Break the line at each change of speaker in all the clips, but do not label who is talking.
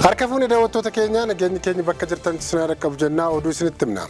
Harka fuune daawwattoota keenyaa, nageenyi keenya bakka jirtanitti isin haa dhaqqabu jennaa, oduu isinitti himna.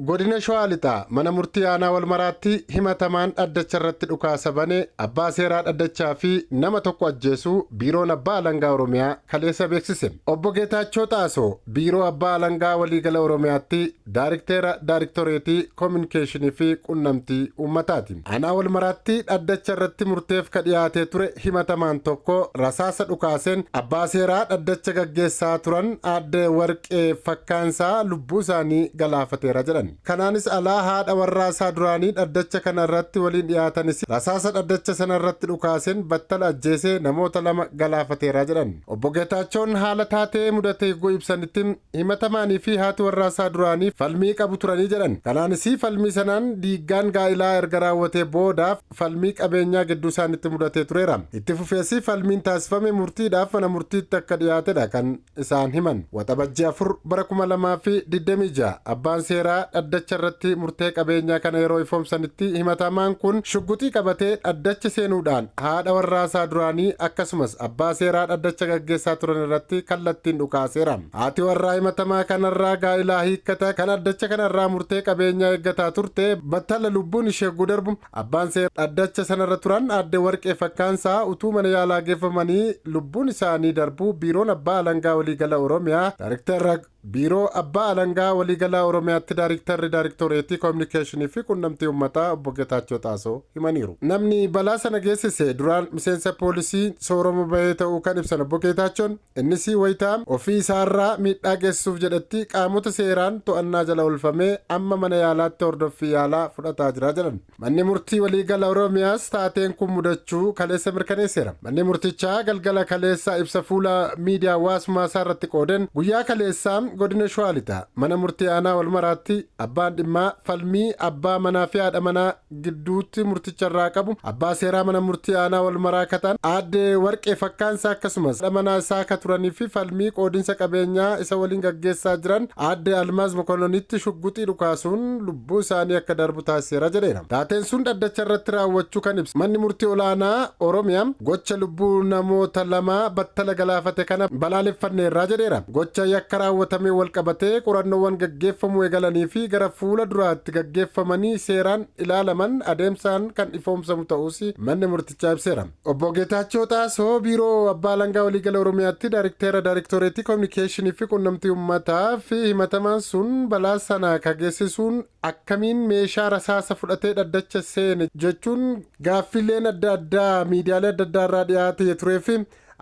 Godina Shawaa Lixaa mana murtii aanaa Walmaraatti himatamaan dhaddacha irratti dhukaasa bane abbaa seeraa dhaddachaa fi nama tokko ajjeesuu Biiroon Abbaa Alangaa Oromiyaa kaleessa beeksise. Obbo Geetaachoo Xaasoo Biiroo Abbaa Alangaa Waliigala Oromiyaatti Daarikteera Daariktoreetii Kominikeeshinii fi Qunnamtii Uummataati. Aanaa Walmaraatti dhaddacha irratti murteef ka dhiyaatee ture himatamaan tokko rasaasa dhukaaseen abbaa seeraa dhaddacha gaggeessaa turan aadde Warqee Fakkaansaa lubbuu isaanii galaafateera jedhan. Kanaanis alaa haadha warraa isaa duraanii dhaddacha kana irratti waliin dhiyaatanis rasaasa dhaddacha sana irratti dhukaaseen battala ajjeesee namoota lama galaafateera jedhan. Obbo Geetaachoon haala taatee mudate yogguu ibsanitti, himatamaanii fi haati warraa isaa duraanii falmii qabu turanii jedhan. Kanaanis falmii sanaan diiggaan gaa'ilaa erga raawwatee booda falmii qabeenyaa gidduu isaanitti mudatee tureera. Itti fufees falmiin taasifame murtiidhaaf mana murtiitti akka dhiyaatedha kan isaan himan. Waxabajjii 4 bara 2026 abbaan seeraa dhaddacha irratti murtee qabeenyaa kana yeroo ifoomsanitti, himatamaan kun shugguxii qabatee dhaddacha seenuudhaan haadha warraa isaa duraanii akkasumas abbaa seeraa dhaddacha gaggeessaa turan irratti kallattiin dhukaaseera. Haati warraa himatamaa kanarraa gaa'ilaa hiikkata kan dhaddacha kanarraa murtee qabeenyaa eeggataa turte battala lubbuun ishee yogguu darbu, abbaan seeraa dhaddacha sanarra turan aadde Warqee Fakkaansaa utuu mana yaalaa geeffamanii lubbuun isaanii darbuu Biiroon Abbaa Alangaa Waliigala Oromiyaa Daariktara Biiroo Abbaa Alangaa Waliigalaa Oromiyaatti Daariktarri Daariktoreetii Kominikeeshinii fi Qunnamtii Uummataa Obbo Getaachoo Xaasoo himaniiru. Namni balaa sana geessise duraan miseensa poolisii soorama bahee ta'uu kan ibsan Obbo Geetaachoon, innis wayita ofii isaarraa miidhaa geessisuuf jedhetti qaamota seeraan to'annaa jala oolfamee amma mana yaalaatti hordoffii yaalaa fudhataa jira jedhan. Manni Murtii Waliigala Oromiyaas taateen kun mudachuu kaleessa mirkaneesseera. Manni murtichaa galgala kaleessa ibsa fuula miidiyaa hawaasummaa isaa irratti qooden, guyyaa kaleessaa godina Shawaa Lixaa mana murtii aanaa Walmaraatti abbaan dhimmaa falmii abbaa manaa fi haadha manaa gidduutti murticha irraa qabu abbaa seeraa mana murtii aanaa Walmaraa ka ta'an aadde Warqee Fakkaansaa, akkasumas haadha manaa isaa ka turanii fi falmii qoodinsa qabeenyaa isa waliin gaggeessaa jiran aadde Almaaz Mokononitti shugguxii dhukaasuun lubbuu isaanii akka darbu taasiseera jedheera. Taateen sun dhaddacha irratti raawwachuu kan ibse manni murtii olaanaa Oromiyaa, gocha lubbuu namoota lamaa battala galaafate kana balaaleffanneerraa jedheera. Gocha yakka raawwatamee wal qabatee qorannoowwan gaggeeffamuu eegalanii fi gara fuula duraatti gaggeeffamanii seeraan ilaalaman adeemsaan kan ifoomsamu ta'uus manni murtichaa ibseera. Obbo Geetaachoo Xaasoo Biiroo Abbaa Alangaa Waliigala Oromiyaatti Daarikteera Daariktoreetii Kominikeeshinii fi Quunnamtii Uummataa fi himatamaan sun balaa sana ka geessisuun akkamiin meeshaa rasaasa fudhatee dhaddacha seene jechuun gaaffiileen adda addaa miidiyaalee adda addaa irraa dhiyaatee turee fi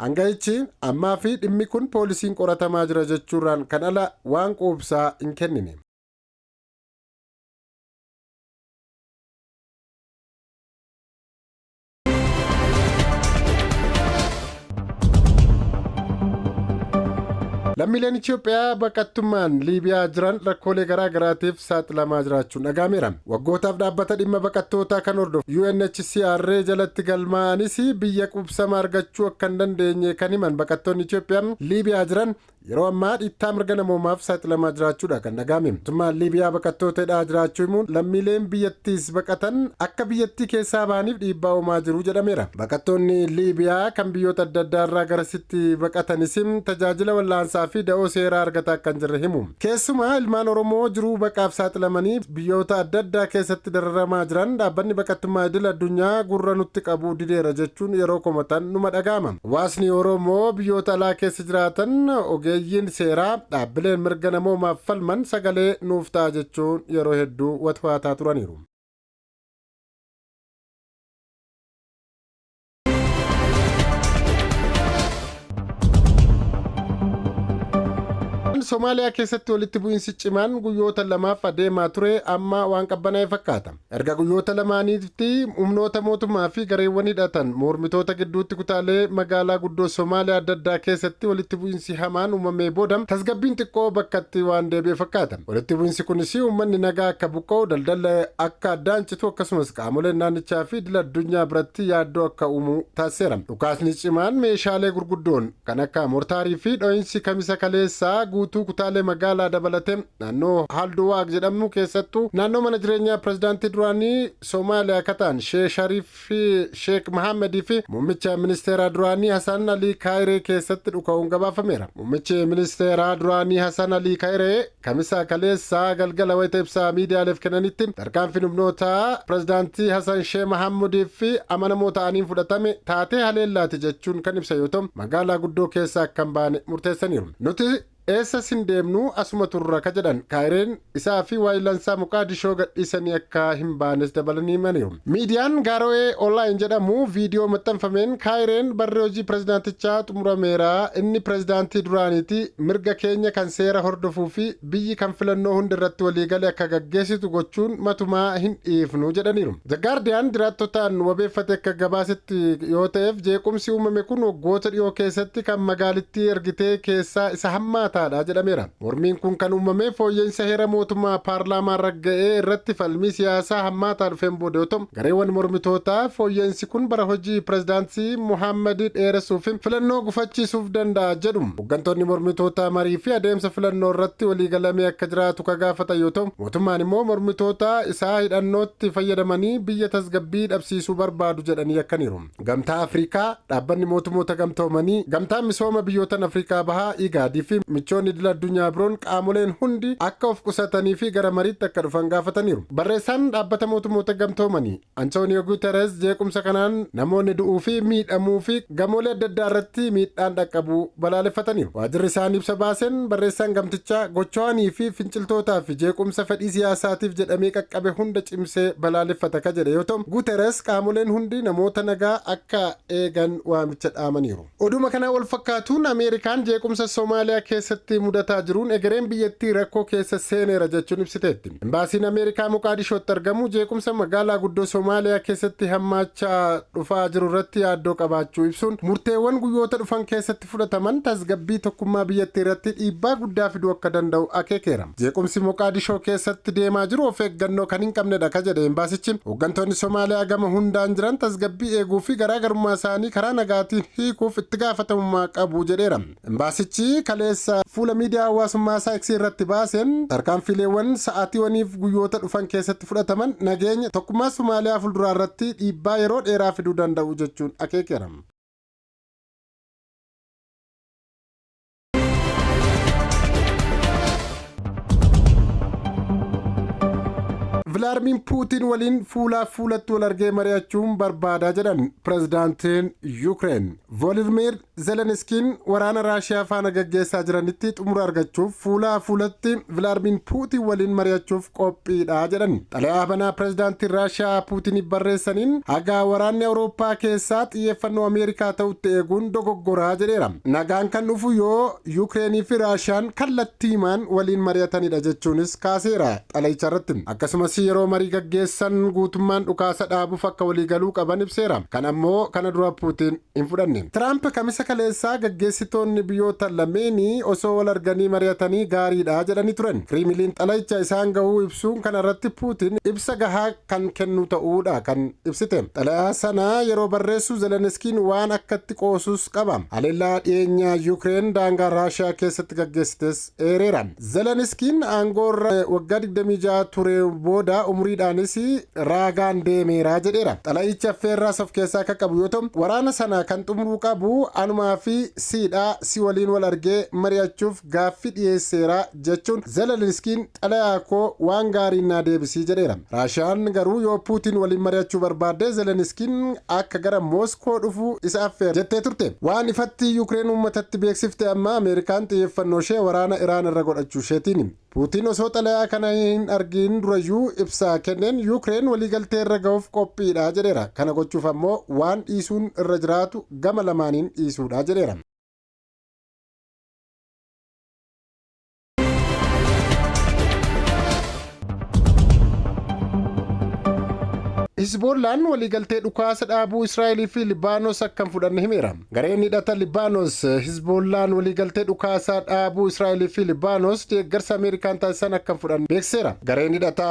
anga'ichi ammaa fi dhimmi kun poolisiin qoratamaa jira jechuurraan kan ala waan quubsaa hin kennine. Lammiileen Itoophiyaa baqattummaan Liibiyaa jiran rakkoolee garaa garaatiif saaxilamaa jiraachuun dhaga'ameera. Waggootaaf dhaabbata dhimma baqattootaa kan hordofu UNHCR jalatti galmaa'anis biyya qubsama argachuu akka hin dandeenye kan himan baqattoonni Itoophiyaa Liibiyaa jiran, yeroo ammaa dhiittaa mirga namoomaaf saaxilamaa jiraachuudha kan dhaga'ame. Mootummaan Liibiyaa baqattoota hidhaa jiraachuu himuun lammiileen biyyattiis baqatan akka biyyattii keessaa bahaniif dhiibbaa uumaa jiru jedhameera. Baqattoonni Liibiyaa kan biyyoota adda addaa irraa garasitti baqatanis tajaajila wal'aansaa fi da'oo seeraa argataa akka hin jirre himu. Keessumaa ilmaan Oromoo jiruu baqaaf saaxilamanii biyyoota adda addaa keessatti dararamaa jiran, dhaabbanni baqattummaa idil addunyaa gurra nutti qabuu dideera jechuun yeroo komatan numa dhaga'ama. Hawaasni Oromoo biyyoota alaa keessa jiraatan, ogeeyyiin seeraa, dhaabbileen mirga namoomaaf falman sagalee nuuf ta'a jechuun yeroo hedduu watwaataa turaniiru. Somaaliyaa keessatti walitti bu'iinsi cimaan guyyoota lamaaf adeemaa ture amma waan qabbanaa'e fakkaata. Erga guyyoota lamaaniitti humnoota mootummaa fi gareewwan hidhatan mormitoota gidduutti kutaalee magaalaa guddoo Somaaliyaa adda addaa keessatti walitti bu'iinsi hamaan uumamee booda tasgabbiin xiqqoo bakkatti waan deebi'e fakkaata. Walitti bu'iinsi kunis uummanni nagaa akka buqqa'u, daldala akka addaan citu, akkasumas qaamoleen naannichaa fi idil addunyaa biratti yaaddoo akka uumu taasiseera. Dhukaasni cimaan meeshaalee gurguddoon kan akka mortaarii fi dho'iinsi Kamisa kaleessaa guutuu kutaalee magaalaa dabalatee naannoo Halduwaaq jedhamu keessattuu naannoo mana jireenyaa pirezidaantii duraanii Soomaaliyaa akka ta'an Sheekh Shariif Sheek Mahammadii fi muummicha ministeeraa duraanii Hasan Alii Kaayiree keessatti dhuka'uun gabaafameera. Muummichi ministeeraa duraanii Hasan Alii Kaayiree Kamisa kaleessaa galgala wayita ibsaa miidiyaaleef kennanitti, tarkaanfiin humnoota pirezidaantii Hasan Sheekh Mahammudii fi amanamoo ta'aniin fudhatame taatee haleellaati jechuun kan ibsa yoo ta'u, magaalaa guddoo keessa akka hin baane murteessaniiru. "Nuti eessa sin deemnu, asuma turra," ka jedhan Kaayireen, isaa fi waayilansaa Muqaadishoo gadhiisanii akka hin baanes dabalanii himaniiru. Miidiyaan Gaaro'ee Online jedhamu viidiyoo maxxanfameen, Kaayireen barri hojii pirezidaantichaa xumurameera, inni pirezidaantii duraaniiti, mirga keenya kan seera hordofuu fi biyyi kan filannoo hundi irratti waliigale akka gaggeessitu gochuun matumaa hin dhiifnu jedhaniiru. The Guardian jiraattotaan wabeeffate akka gabaasetti yoo ta'eef, jeequmsi uumame kun waggoota dhiyoo keessatti kan magaalittii ergitee keessaa isa hammaataadha jedhameera. Mormiin kun kan uumame fooyya'insa heera mootummaa paarlaamaan ragga'ee irratti falmii siyaasaa hammaataa dhufeen booda yoo ta'u, gareewwan mormitootaa fooyya'insi kun bara hojii pirezidaantii Muhammad dheeressuu fi filannoo gufachiisuuf danda'a jedhu. Hooggantoonni mormitootaa marii fi adeemsa filannoo irratti waliigalamee akka jiraatu ka gaafatan yoo ta'u, mootummaan immoo mormitoota isaa hidhannootti fayyadamanii biyya tasgabbii dhabsiisuu barbaadu jedhanii yakkaniiru. Gamtaa Afrikaa, dhaabbanni mootummoota gamtoomanii, gamtaan misooma biyyoota Afrikaa Bahaa, Igaadii fi michoonni idil addunyaa biroon qaamoleen hundi akka of qusatanii fi gara mariitti akka dhufan gaafataniiru. Barreessaan dhaabbata mootummoota gamtoomanii Antonio Guterres jeequmsa kanaan namoonni du'uu fi miidhamuu fi gamoolee adda addaa irratti miidhaan dhaqqabuu balaaleffataniiru. Waajirri isaanii ibsa baaseen, barreessaan gamtichaa gochoowwanii fi finciltootaa fi jeequmsa fedhii siyaasaatiif jedhamee qaqqabe hunda cimsee balaaleffata ka jedhe yoo ta'u, Guterres qaamoleen hundi namoota nagaa akka eegan waamicha dhaamaniiru. Oduma kanaa wal fakkaatuun, Ameerikaan jeequmsa Soomaaliyaa keessatti mudataa jiruun egereen biyyattii rakkoo keessa seeneera jechuun ibsiteetti. Imbaasiin Ameerikaa Moqaadishootti argamu jeequmsa magaalaa guddoo Soomaaliyaa keessatti hammaachaa dhufaa jiru irratti yaaddoo qabaachuu ibsuun, murteewwan guyyoota dhufan keessatti fudhataman tasgabbii tokkummaa biyyattii irratti dhiibbaa guddaa fiduu akka danda'u akeekeera. Jeequmsi Moqaadishoo keessatti deemaa jiru of eeggannoo kan hin qabnedha ka jedhe imbaasichi, hooggantoonni Soomaaliyaa gama hundaan jiran tasgabbii eeguu fi garaagarummaa isaanii karaa nagaatiin hiikuuf itti gaafatamummaa qabu jedheera. Imbaasichi kaleessa fuula miidiyaa hawaasummaa isaa X irratti baaseen, tarkaanfiileewwan sa'aatiiwwaniif guyyoota dhufan keessatti fudhataman nageenya tokkummaa Somaaliyaa fuulduraa irratti dhiibbaa yeroo dheeraa fiduu danda'u jechuun akeekeera. Vilaarmiin Puutiin waliin fuulaaf fuulatti wal argee mari'achuun barbaadaa jedhan pirezidaantiin Yuukireen. Voolodimir Zelenskiin waraana Raashiyaa faana gaggeessaa jiranitti xumura argachuuf fuulaa fuulatti Vilaarmiin Puutiin waliin mari'achuuf qophiidha jedhan. Xalayaa banaa pirezidaantiin Raashiyaa Puutiniif barreessaniin, haga waraanni Awurooppaa keessaa xiyyeeffannoo Ameerikaa ta'utti eeguun dogoggoraa jedheera. Nagaan kan dhufu yoo Yuukireenii fi Raashiyaan kallattiimaan waliin mari'atanidha jechuunis kaaseera xalayicha irratti. Akkasumas yeroo marii gaggeessan guutummaan dhukaasa dhaabuuf akka waliigaluu qaban ibseera. Kan ammoo kana dura Puutiin hin fudhanne. Tiraamp Kamisa kaleessaa gaggeessitoonni biyyoota lameenii osoo wal arganii mari'atanii gaariidha jedhanii turan. Kiriimiliin xalayicha isaan gahuu ibsuun, kana irratti Puutiin ibsa gahaa kan kennu ta'uudha kan ibsite. Xalayaa sana yeroo barreessu Zelenskiin waan akkatti qoosus qaba. Haleellaa dhiyeenya Yuukireen daangaa Raashiyaa keessatti gaggeessites eereera. Zelenskiin aangoo irra waggaa 26 ture booda umuriidhaanis raagaan deemeera jedheera. Xalayichi affeerraas of keessaa akka qabu yoo ta'u, waraana sana kan xumuruu qabu anumaa fi siidha, si waliin wal argee mari'achuuf gaaffii dhiyeesseera jechuun Zelenskiin xalayaa koo waan gaariin naa deebisii jedheera. Raashiyaan garuu yoo Puutiin waliin mari'achuu barbaadde Zelenskiin akka gara Mooskoo dhufu isa affeera jettee turte. Waan ifatti Yuukireen uummatatti beeksifte amma Ameerikaan xiyyeeffannoo ishee waraana Iraan irra godhachuu isheetiin. Puutiin osoo xalayaa kana hin argin durayyuu ibsa kenneen Yuukireen waliigaltee irra ga'uuf qophiidha jedheera. Kana gochuuf ammoo waan dhiisuun irra jiraatu gama lamaaniin dhiisuudha jedheera. Hizboollaan waliigaltee dhukaasa dhaabuu Israa'elii fi Libaanos akka hin fudhanne himeera. Gareen hidhata Libaanos Hizboollaan waliigaltee dhukaasa dhaabuu Israa'elii fi Libaanos deeggarsa Ameerikaan taasisan akka hin fudhanne beeksiseera. Gareen hidhata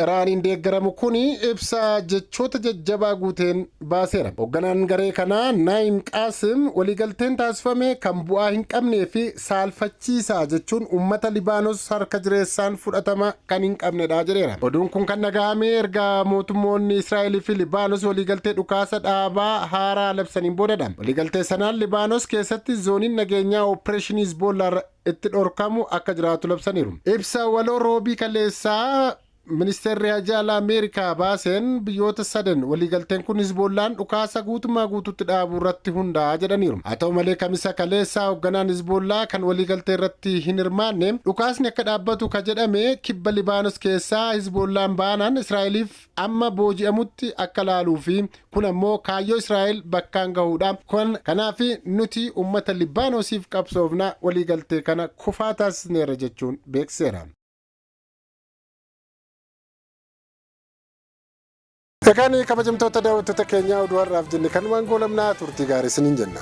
Iraaniin deeggaramu kun ibsa jechoota jajjabaa guuteen baaseera. Hoogganaan garee kanaa Naayim Qaasim waliigalteen taasifame kan bu'aa hin qabnee fi saalfachiisaa jechuun uummata Libaanos harka jireessaan fudhatama kan hin qabnedha jedheera. Oduun kun kan dhagahame erga mootummoonni Israa'elii fi Libaanos waliigaltee dhukaasa dhaabaa haaraa labsaniin boodadha. Waliigaltee sanaan Libaanos keessatti zooniin nageenyaa opereeshinii Hizboolaa itti dhorkamu akka jiraatu labsaniiru. Ibsa waloo Roobii kaleessaa Ministeerri Haajaa Alaa Ameerikaa baaseen biyyoota sadan waliigalteen kun Hizboollaan dhukaasa guutummaa guutuutti dhaabuu irratti hundaa'a jedhaniiru. Haa ta'u malee, Kamisa kaleessaa hoogganaan Hizboollaa kan waliigaltee irratti hin hirmaanne, dhukaasni akka dhaabbatu ka jedhame kibba Libaanos keessaa Hizboollaan baanaan Israa'eliif amma booji'amutti akka laaluu fi kun ammoo kaayyoo Israa'el bakkaan gahuudha. Kanaaf nuti uummata Libaanosiif qabsoofna, waliigaltee kana kufaa taasisneera jechuun beeksiseera. Egaan, kabajamtoota daawwattoota keenyaa, oduu har'aaf jenne kanumaan goolabnaa. Turtii gaarii isiniin jenna.